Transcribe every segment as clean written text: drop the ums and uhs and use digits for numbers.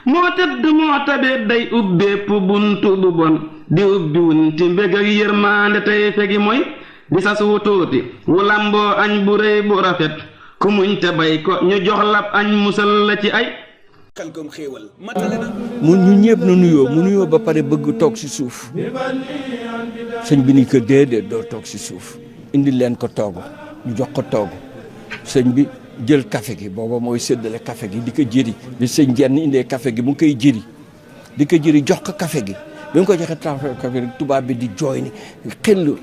moo tëdd moo tabeet day ubbeepp buntu bu bon di ubbi wunti mbég ak yërmaande tey fegi mooy di sas wu tuuti wu lamboo añ bu rëy bu rafet ku muñ te bay ko ñu jox lab añ musal la ci ay Khelcom xéewal matale na mu ñu ñëpp na nuyoo mu nuyoo ba pare bëgg toog si suuf sëñ bi ni ko déedéet doo toog si suuf indi leen ko toogu ñu jox ko toogu sëñ bi jël café gi booba mooy séddale café gi di ko jëri bi sëñ jenn indee café gi mu ngi koy jëri di ko jëri jox ko café gi bi nga ko joxe café gi tubaab bi di jooy ni xel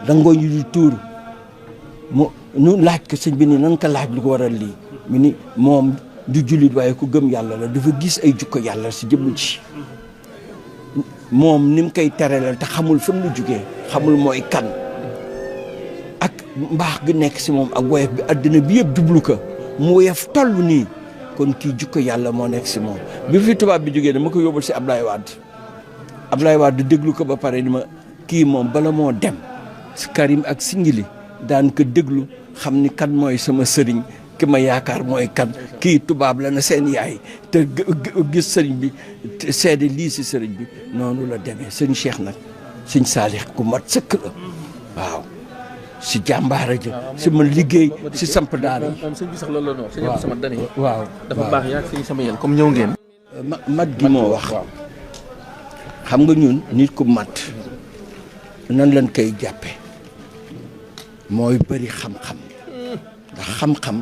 dangoo ñu di tuuru mu nu laaj ko sëñ bi ni nan ko laaj lu ko waral lii mu ni moom du jullit waaye ku gëm yàlla la dafa gis ay jukko yàlla si jëmm ci moom ni mu koy terelal te xamul fan lu jugee xamul mooy kan ak mbaax gi nekk si moom ak woyof bi àddina bi yëpp jublu ko mu woyof toll nii kon kii jukko yàlla moo nekk si moom bi fi tubaab bi jógee dama ko yóbbul si Ablaye Wade déglu ko ba pare ni ma kii moom bala moo dem si Karim ak Singili daan ko déglu xam ni kan mooy sama sëriñ ki ma yaakaar mooy kan kii tubaab la na seen yaay te gis sëriñ bi seede lii si sëriñ bi noonu la demee sëñ Cheikh nag sëñ Saalix ku mat sëkk la waaw si jàmbaara ja si ma liggéey si samp daara moom sëñ bi sax loolu la ñu wax sëñ Abdou Samad dani waaw dafa baax yaa ak sëñ sama yéen comme ñëw ngeen mat gi moo wax xam nga ñun nit ku mat nan lañ koy jàppe mooy bëri xam-xam ndax xam-xam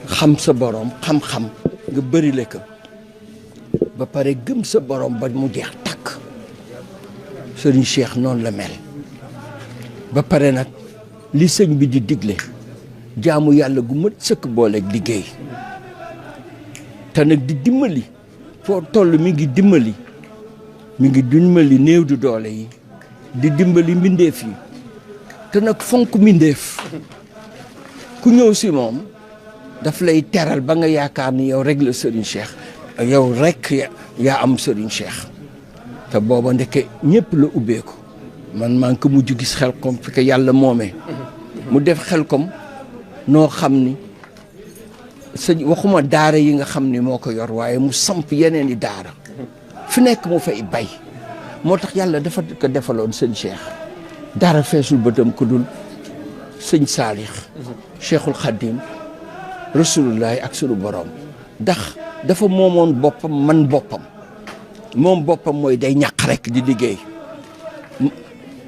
xam sa borom xam-xam nga bëri le ko ba pare gëm sa borom ba mu jeex takk sëriñ Cheikh noonu la mel ba pare nag li sëñ bi di digle jaamu yàlla gu mat sëkk booleeg liggéey te nag di dimbali foo toll mi ngi dimbali néew du doole yi di dimbali mbindeef yi te nag fonk mbindeef ku ñëw si moom daf lay teral ba nga yaakaar ni yow rek la Serigne Cheikh yow rek yaa am Serigne Cheikh te booba ndeke ñëpp la ubbeeku man maa ngi ko mujj gis Xelcom fi ko yàlla moomee mu def Xelcom noo xam ni sëñ waxuma daara yi nga xam ni moo ko yor waaye mu samp yeneen i daara fi nekk mu fay bay moo tax yàlla dafa ko defaloon sëñ Cheikh dara feesul bëtam ku dul sëñ Saalix Cheikhul Khadim Rasulullahi ak sunu borom ndax dafa moomoon boppam man boppam moom boppam mooy day ñàq rek di liggéey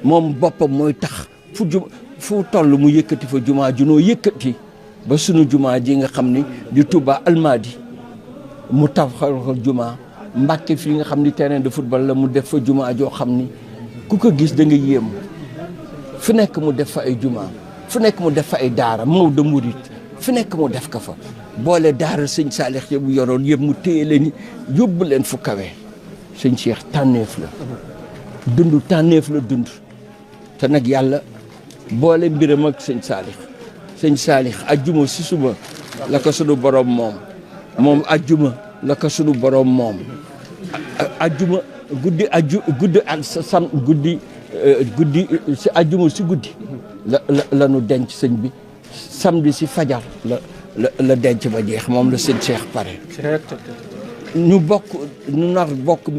moom boppam mooy tax fu toll mu yëkkati fa jumaa junoo yëkkati ba sunu jumaa ji nga xam ni di Touba Almadi mu taxawal ko jumaa Mbàkke fii nga xam ni terrain de football la mu def fa jumaa joo xam ni ku ko gis da nga yéem fu nekk mu def fa ay jumaa fu nekk mu def fa ay daara Maodo Murit fu nekk mu def ko fa boole daara sëñ Saalix yëpp yoroon yëpp mu téye leen yóbbu leen fu kawe sëñ Cheikh tànneef la dund tànneef la dund te nag yàlla boole mbiram ak sëñ Saalix ajjuma si suba la ko sunu borom moom ajjuma la ko sunu borom moom ajjuma guddi ak sam guddi si ajjuma si guddi la nu denc sëñ bi samedi si fajar la denc ba jeex moom la sëñ Cheikh pare ñu nar bokk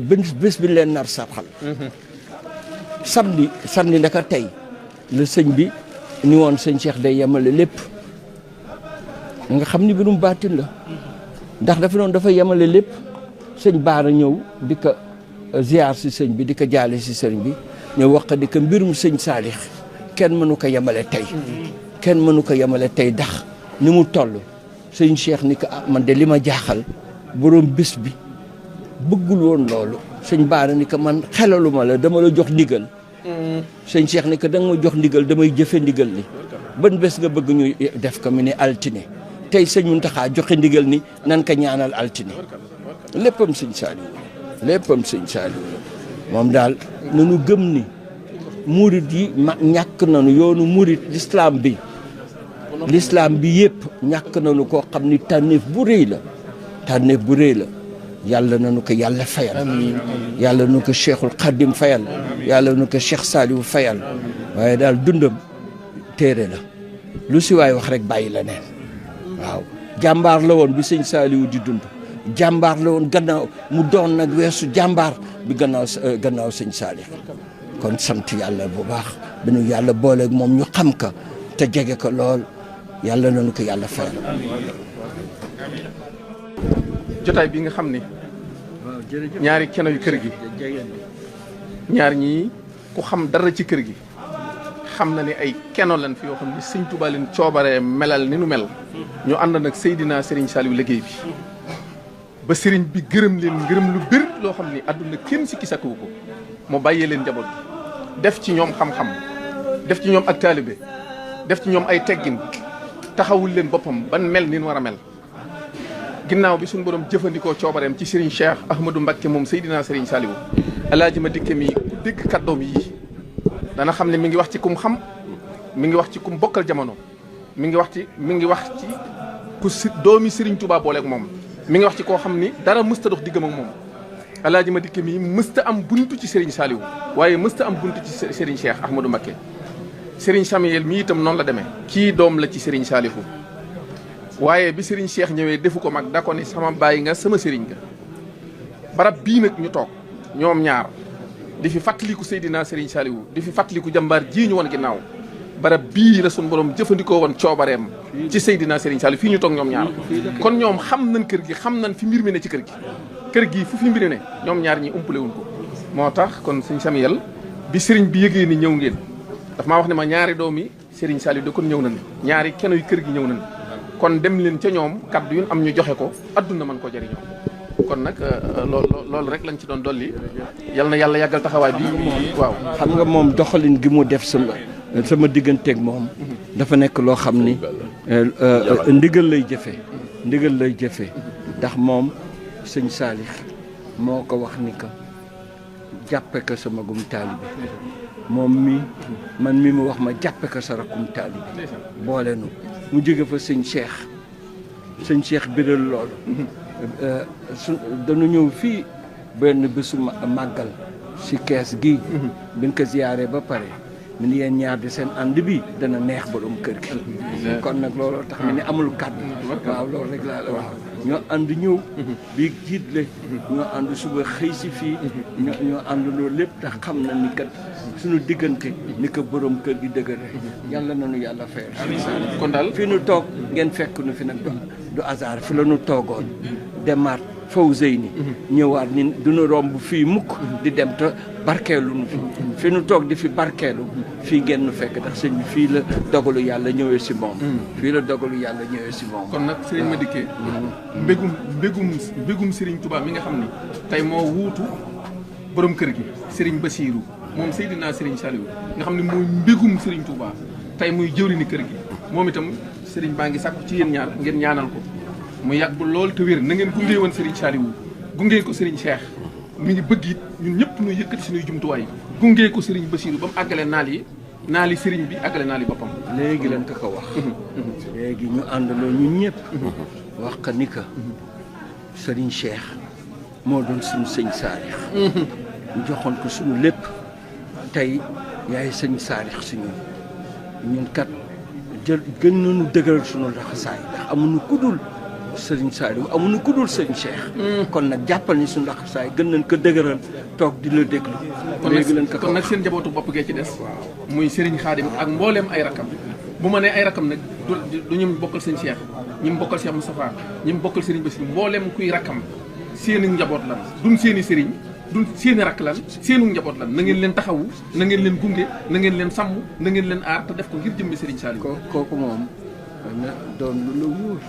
bés bi leen nar sarxal samedi ndaka tey la sëñ bi ni woon sëñ Cheikh day yemale lépp nga xam ni birum baatin la ndax dafa yemale lépp sëñ Baara ñëw di ko ziar si sëñ bi di ko jaale si sëñ bi ñëw wax di ko mbirum sëñ Saalix kenn mënu ko yemale tey ndax ni mu toll sëñ Cheikh ni ko man de li ma jaaxal borom bés bi bëggul woon loolu sëñ Baara ni ko man xelaluma la dama la jox ndigal sëñ Cheikh ni ko da nga ma jox ndigal damay jëfe ndigal li ban bés nga bëgg ñu def ko mu ne altine tey sëñ Muntaxa joxe ndigal ni nan ko ñaanal altine léppam sëñ Saaliw moom daal nanu gëm ni murit yi ñàkk nañu yoonu murit l'islam bi yëpp ñàkk nañu koo xam ni tànneef bu rëy la yàlla nañu ko yàlla fayal yàlla nañu ko Cheikhul Khadim fayal yàlla nañu ko Cheikh Saaliw fayal waaye daal dundam téere la lu si waay wax rek bàyyi la neen waaw jàmbaar la woon bi sëñ Saaliw di dund jàmbaar la woon gannaaw mu doon nag weesu jàmbaar bi gannaaw sëñ Saalix kon sant yàlla bu baax bi nu yàlla booleeg moom ñu xam ka te jege ko lool yàlla nañu ko yàlla fayal. jotaay bi nga xam ni ñaari keno yu kër gi ñaar ñii ku xam dara ci kër gi xam na ni ay keno lan fi yoo xam ni sëñ Tuubaa leen coobaree melal ni nu mel ñu ànd nag Seydina Serigne Saliou liggéey bi ba sëriñ bi gërëm leen ngërëm lu bir loo xam ni àdduna kenn sikki sakku ko mu bàyyee leen njaboot gi def ci ñoom xam-xam def ci ñoom ak taalibe def ci ñoom ay teggin taxawul leen boppam ban mel ni nu war a mel ginnaaw bi suñu borom jëfandikoo coobareem ci Serigne Cheikh Ahmadou Mbacké moom Seydina Serigne Saliou alaaji ma dikke mi ku dégg kàddoom yi dana xam ne mi ngi wax ci kum xam mi ngi wax ci kum bokkal jamono mi ngi wax ci ku doomi Serigne Touba booleeg moom mi ngi wax ci koo xam ni dara mësta dox diggam ak moom alaaji ma dikke mi mësta am buntu ci Serigne Saliou waaye mësta am buntu ci Serigne Cheikh Ahmadou Mbacké Serigne Samuel mi itam noonu la demee kii doom la ci Serigne Saliou waaye bi Serigne Cheikh ñëwee defu ko mag da ko ni sama baay nga sama Serigne nga barab bii nag ñu toog ñoom ñaar di fi fàttaliku Seydina Serigne Saliou di fi fàttaliku jàmbaar jii ñu woon ginnaaw barab bii la suñu borom jëfandikoo woon coobareem ci Seydina Serigne Saliou fii ñu toog ñoom ñaar kon ñoom xam nañ kër gi xam nañ fi mbir mi ne ci kër gi fu fi mbir ne ñoom ñaar ñi umpale wuñ ko moo tax kon Serigne Samuel bi Serigne bi yëgee ni ñëw ngeen daf maa wax ne ma ñaari doomi Serigne Saliou de kon ñëw nañ ñaari keno yu kër gi ñëw nañ kon dem leen ca ñoom kaddu yu am ñu joxe ko adduna mën ko jëriñoo kon nag loolu rek lañ ci doon dolli yal na yàlla yàggal taxawaay bi waaw. xam nga moom doxalin gi mu def sama digganteeg moom dafa nekk loo xam ni ndigal lay jëfe ndax moom sëñ Saalix moo ko wax ni que jàppe ko sama gum taalibe moom man mi mu wax ma jàppe ko sa rakkum taalibe boole nu mu jóge fa sëñ Cheikh biral loolu dañu ñëw fii benn bésu màggal si kees gi bi nga ko ziyaare ba pare mu ni yéen ñaar di seen ànd bi dana neex borom kër gi kon nag looloo tax ni amul kàddu waaw loolu rek laa la wax ñoo ànd ñëw bii jiitle ñoo ànd suba xëy si fii ñoo ànd loolu lépp tax xam na ni kat suñu diggante ni ko borom kër gi dëgëre yàlla nañu yàlla fayal kon daal fi nu toog ngeen fekk nu fi nag du hasard fi la nu toogoon demaat Fawzeyni ñëwaat ni duñu romb fii mukk di dem te barkeelu nu fi nu toog di fi barkeelu fii ngeen nu fekk ndax sëñ bi fii la dogalu yàlla ñëwee si moom kon nag Serigne Madické mbégum Serigne Touba mi nga xam ni tey moo wuutu borom kër gi Serigne Bassirou moom Seydina Serigne Saliou nga xam ne mooy mbégum Serigne Touba tey muy jëwriñu kër gi moom itam Serigne baa ngi sàkku ci yéen ñaar ngeen ñaanal ko mu yàgg lool te wér na ngeen gunge woon Serigne Saliou gunge ko Serigne Cheikh mi ngi bëgg it ñun ñëpp ñu yëkkati suñuy jumtuwaay gunge ko Serigne Bassirou ba mu àggale naal yi Serigne bi àggale naal yi boppam. léegi lañ ko wax. léegi ñu àndaloo ñun ñëpp. wax ka ni que Serigne Cheikh moo doon suñu sëñ Saalix. ñu joxoon ko suñu lépp tey yaay sëñ Saalix si ñun kat gën nañu dëgëral suñu laxasaay ndax amuñu kudul Serigne Saliou amuñu ku dul Serigne Cheikh. kon nag jàppal ni suñu laxasaay gën nañ ko dëgëral toog di la déglu. léegi lañ ko kon nag seen njabootu bopp gee ci des. muy Serigne Khadim ak mbooleem ay rakam. bu ma nee ay rakam nag du ñu bokkal sëñ Cheikh ñi mu bokkal Cheikh Moustapha ñi mu bokkal Serigne Bassirou mbooleem kuy rakam seeni njaboot lan duñ seeni Serigne duñ seeni rakk lan seenu njaboot lan na ngeen leen taxawu na ngeen leen gunge na ngeen leen sàmm na ngeen leen aar te def ko ngir jëmmi Serigne Saliou. kooku moom na doon lu la wóor.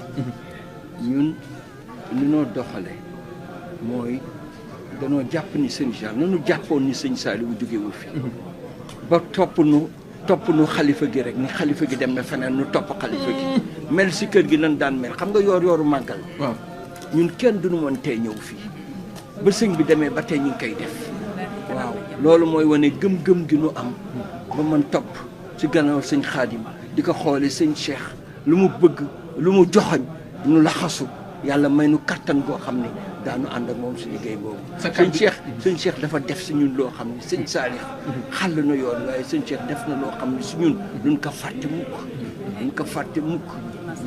ñun li noo doxale mooy danoo jàpp ni sëñ Cheikh nanu jàppoon ni sëñ Saliou jógewu fi ba topp nu xalifa gi rek ni xalifa gi dem na feneen nu topp xalifa gi mel si kër gi nan daan mel xam nga yooru màggal waaw ñun kenn duñu mën tey ñëw fii ba sëñ bi demee ba tey ñu ngi koy def waaw loolu mooy wane gëm-gëm gi nu am ba mën topp ci gannaaw sëñ Xaadim di ko xoole sëñ Cheikh lu mu bëgg lu mu joxoñ nu laxasu yàlla may nu kattan goo xam ne daanu ànd ak moom si liggéey boobu sëñ Cheikh dafa def si ñun loo xam ne sëñ Saalix xàll na yoon waaye sëñ Cheikh def na loo xam ne si ñun duñ ko fàtte mukk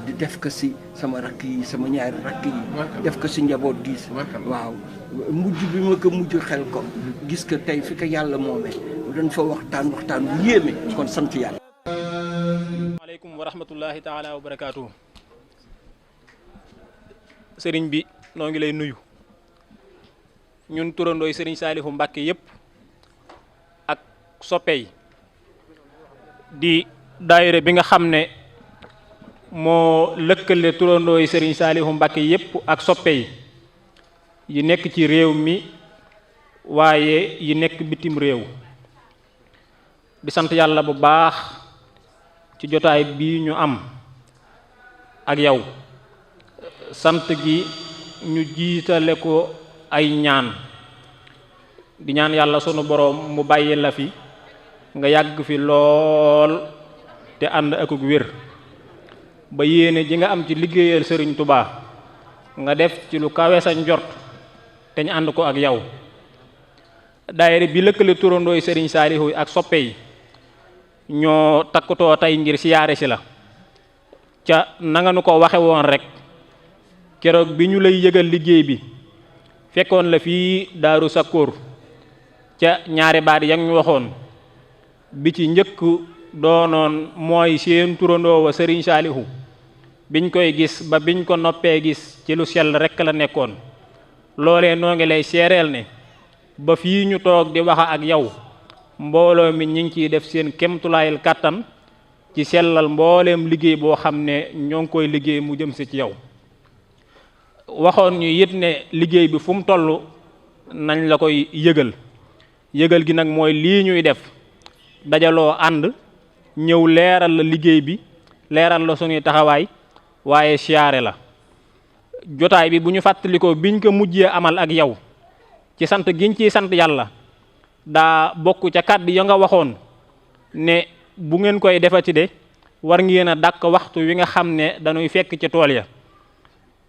di def ko si sama rakk yi sama ñaari rakk yi def ko si njaboot gi waaw mujj bi ma ko mujj xel ko gis ko tey fi ko yàlla moomee dañ fa waxtaan bu yéeme kon sant yàlla. waaleykum wa rahmatullahi taala wa barakaatu. sëriñ bi noo ngi lay nuyu ñun turandooy sëriñ Saalihu Mbàkke yépp ak soppe yi di daayira bi nga xam ne moo lëkkale turandooy sëriñ Saalihu Mbàkke yépp ak soppe yi nekk ci réew mi waaye yi nekk bitim réew di sant yàlla bu baax ci jotaay bii ñu am ak yow sant gi ñu jiitale ko ay ñaan di ñaan yàlla sunu boroom mu bàyyi la fi nga yàgg fi lool te ànd akuk wér ba yéene ji nga am ci liggéeyal sëriñ Touba nga def ci lu kawe sa njort te ñu ànd ko ak yow. daayira bi lëkkale turandooy sëriñ Saalihu ak soppe yi ñoo takkutoo tey ngir siyaare si la ca nanga nu ko waxe woon rek keroog bi ñu lay yëgal liggéey bi fekkoon la fii Daaru Sakkoor ca ñaari baat ya ñu waxoon bi ci njëkk doonoon mooy seen turandoo wa sëriñ Saalihu biñ koy gis ba biñ ko noppee gis ci lu sell rekk la nekkoon loolee noo ngi lay seereel ne ba fii ñu toog di waxa ak yow mbooloo mi ñi ngi ciy def seen kemtulaayal kàttan ci sellal mbooleem liggéey boo xam ne ñoo ngi koy liggéey mu jëm si ci yow waxoon ñu it ne liggéey bi fu mu toll nañ la koy yëgal gi nag mooy lii ñuy def dajaloo ànd ñëw leeral la liggéey bi leeral la suñuy taxawaay waaye siyaare la jotaay bi bu ñu fàttalikoo biñ ko mujjee amal ak yow ci sant giñ ciy sant yàlla daa bokk ca kàddu ya nga waxoon ne bu ngeen koy defati de war ngeen a dàkk waxtu wi nga xam ne dañuy fekk ci tool ya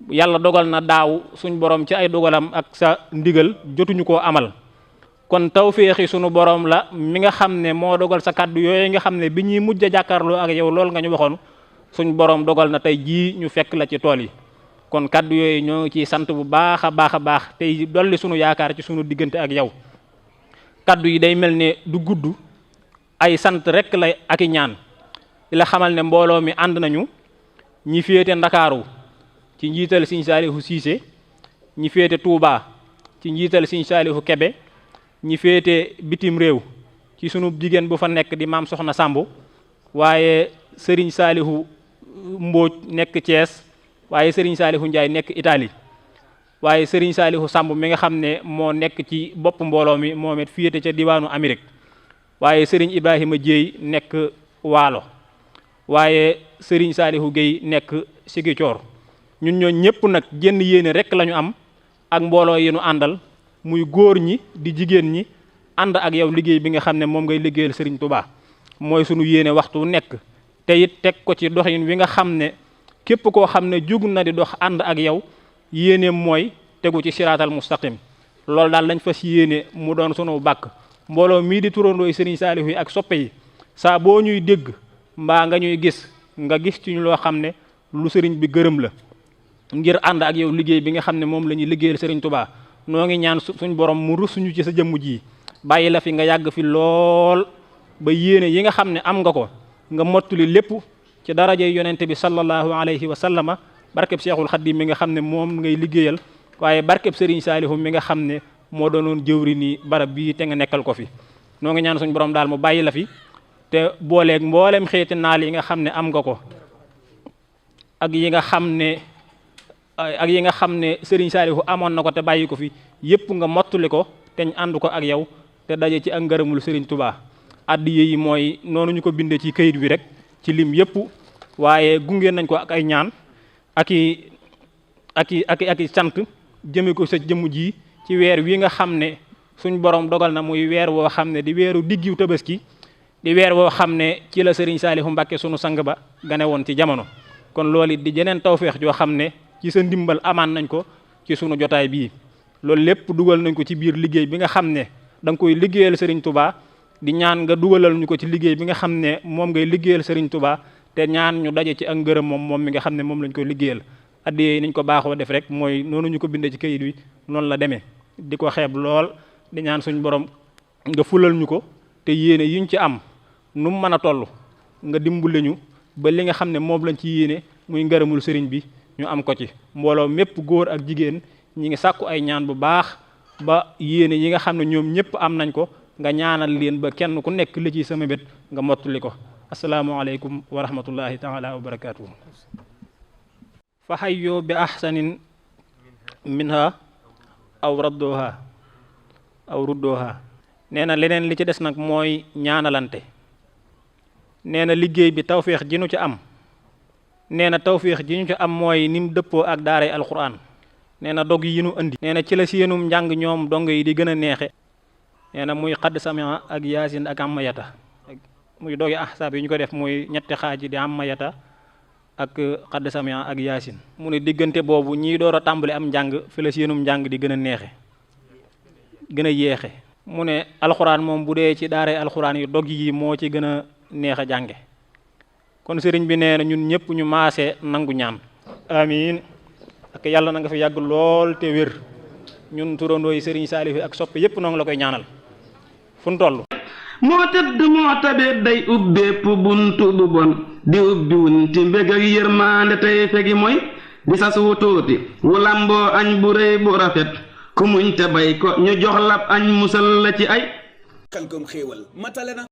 yàlla dogal na daaw suñ borom ci ay dogalam ak sa ndigal jotuñu koo amal kon tawféexi sunu borom la mi nga xam ne moo dogal sa kàddu yooyu nga xam ne bi ñuy mujj a jàkkaarloo ak yow loolu nga ñu waxoon suñ borom dogal na tey jii ñu fekk la ci tool yi kon kàddu yooyu ñoo ngi ciy sant bu baax a baax tey dolli sunu yaakaar ci sunu diggante ak yow kàddu yi day mel ne du gudd ay sant rek la ak i ñaan di la xamal ne mbooloo mi ànd nañu ñi féete Ndakaaru ci njiital Sëriñ Saalihu Siise ñi féete Touba ci njiital Sëriñ Saalihu Kebe ñi féete bitim réew ci sunu jigéen bu fa nekk di maam Soxna Sambu waaye Sëriñ Saalihu Mbóoj nekk Thiès waaye Sëriñ Saalihu Njaay nekk Italie waaye Sëriñ Saalihu Samb mi nga xam ne moo nekk ci bopp mbooloo mi moom it féete ca diwaanu Amérique waaye Sëriñ Ibrahima Jéey nekk Waalo waaye Sëriñ Saalihu Géey nekk Sigicoor ñun ñoo ñëpp nag jenn yéene rek la ñu am ak mbooloo yi nu àndal muy góor ñi di jigéen ñi ànd ak yow liggéey bi nga xam ne moom ngay liggéeyal Sëriñ Touba mooy sunu yéene waxtu nekk te it teg ko ci doxin wi nga xam ne képp koo xam ne jug na di dox ànd ak yow yéeneem mooy tegu ci siraatal mustaqim loolu daal lañ fas yéene mu doon sunu bàkk mbooloo mii di turandooy Sëriñ Saalihu yi ak soppe yi saa boo ñuy dégg mbaa nga ñuy gis nga gis ci ñu loo xam ne lu sëriñ bi gërëm la ngir ànd ak yow liggéey bi nga xam ne moom la ñuy liggéeyal Sëriñ Touba noo ngi ñaan suñ borom mu rusuñu ci sa jëmm ji bàyyi la fi nga yàgg fi lool ba yéene yi nga xam ne am nga ko nga mottuli lépp ci darajey yonente bi sallallahu alayhi wa sallama barkeb Seexul Xaddim mi nga xam ne moom ngay liggéeyal waaye barkeb Sëriñ Saalihu mi nga xam ne moo doonoon jëwri ni barab bii te nga nekkal ko fi noo ngi ñaan suñ borom daal mu bàyyi la fi te booleeg mboolem xeeti naal yi nga xam ne am nga ko ak yi nga xam ne Sëriñ Saalihu amoon na ko te bàyyi ko fi yépp nga mottuli ko te ñu ànd ko ak yow te daje ci ak ngërëmul Sëriñ Touba addiya yi mooy noonu ñu ko bindee ci kayit bi rek ci lim yépp waaye gunge nañ ko ak ay ñaan ak i sant jëme ko sa jëmm ji ci weer wi nga xam ne suñ borom dogal na muy weer woo xam ne di weeru diggiw Tabaski di weer woo xam ne ci la Sëriñ Saalihu Mbàkke sunu sang ba gane woon ci jamono kon loolu it di jeneen tawféex joo xam ne ci sa ndimbal amaan nañ ko ci sunu jotaay bii loolu lépp dugal nañ ko ci biir liggéey bi nga xam ne da nga koy liggéeyal Sëriñ Touba di ñaan nga dugalal ñu ko ci liggéey bi nga xam ne moom ngay liggéeyal Sëriñ Touba te ñaan ñu daje ci ak ngërëm moom mi nga xam ne moom lañ ko liggéeyal. addiyee yi niñ ko baaxoo def rek mooy noonu ñu ko bindee ci kayit wi noonu la demee di ko xeeb lool di ñaan suñ borom nga fulal ñu ko te yéene yuñ ci am nu mu mën a toll nga dimbale ñu ba li nga xam ne moom lañ ci yéene muy ngërëmul sëriñ bi ñu am ko ci. mbooloo mépp góor ak jigéen ñi ngi sàkku ay ñaan bu baax ba yéene yi nga xam ne ñoom ñëpp am nañ ko nga ñaanal leen ba kenn ku nekk li ci sama bét nga mottali ko. asalaamaaleykum wa rahmatullahi taala wa barakaatuhu. fa hayyoo bi ahsanin minha aw raddoha aw ruddoha. nee na leneen li ci des nag mooy ñaanalante. nee na liggéey bi tawféex ji nu ci am. nee na tawféex ji ñu ci am mooy ni mu dëppoo ak daaray alquran. nee na dog yi nu indi. nee na ci la seenum njàng ñoom dong yi di gën a neexe. nee na muy xadd samia ak yaasin ak amayata muy dogi ahsaab yi ñu ko def muy ñetti xaaj di amayata ak xadd samia ak yaasin. mu ne diggante boobu ñii door a tàmbali am njàng fi la seenum njàng di gën a neexe gën a yeexe. mu ne alxuraan moom bu dee ci daaray alxuraan yi dog yi moo ci gën a neex a jànge. kon sëriñ bi nee na ñun ñëpp ñu maase nangu ñaan. amiin. ak yàlla na nga fi yàgg lool te wér. ñun turandoo yi sëriñ Saliou ak soppe yëpp noo ngi la koy ñaanal fu nu toll. moo tëdd moo tabe day ubbeepp buntu bu bon di ubbi wunti mbég ak yërmaande tey fegi mooy di sas wu tuuti wu lamboo añ bu rëy bu rafet ku muñ te bay ko ñu jox lab añ musal la ci ay Kangom xéewal matale na